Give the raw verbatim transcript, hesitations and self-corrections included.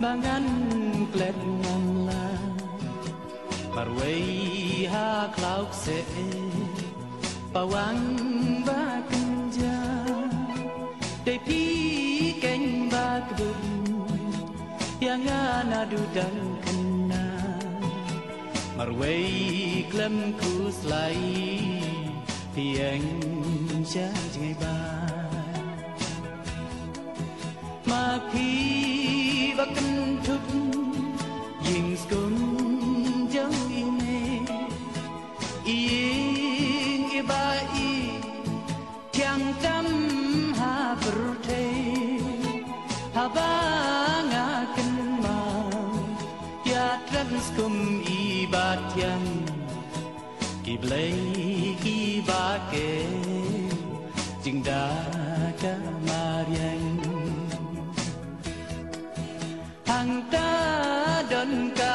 Ba ngan klet ngan la marwei ha khlaw kseh, pawang ba kynja. Dei phi keiñ ba kdum ïa nga naduh dang khynnah. Marwei khlem khuslai phi ïeng sha jngai ba. Ma phi ba kynthup ïing skum jong i mei, i ïing i ba i thiang tam ha pyrthei. Haba nga kynmaw ïa trai skum i ba thiang, ki blei ki ba ke jingda ka mariang. Hangta don ka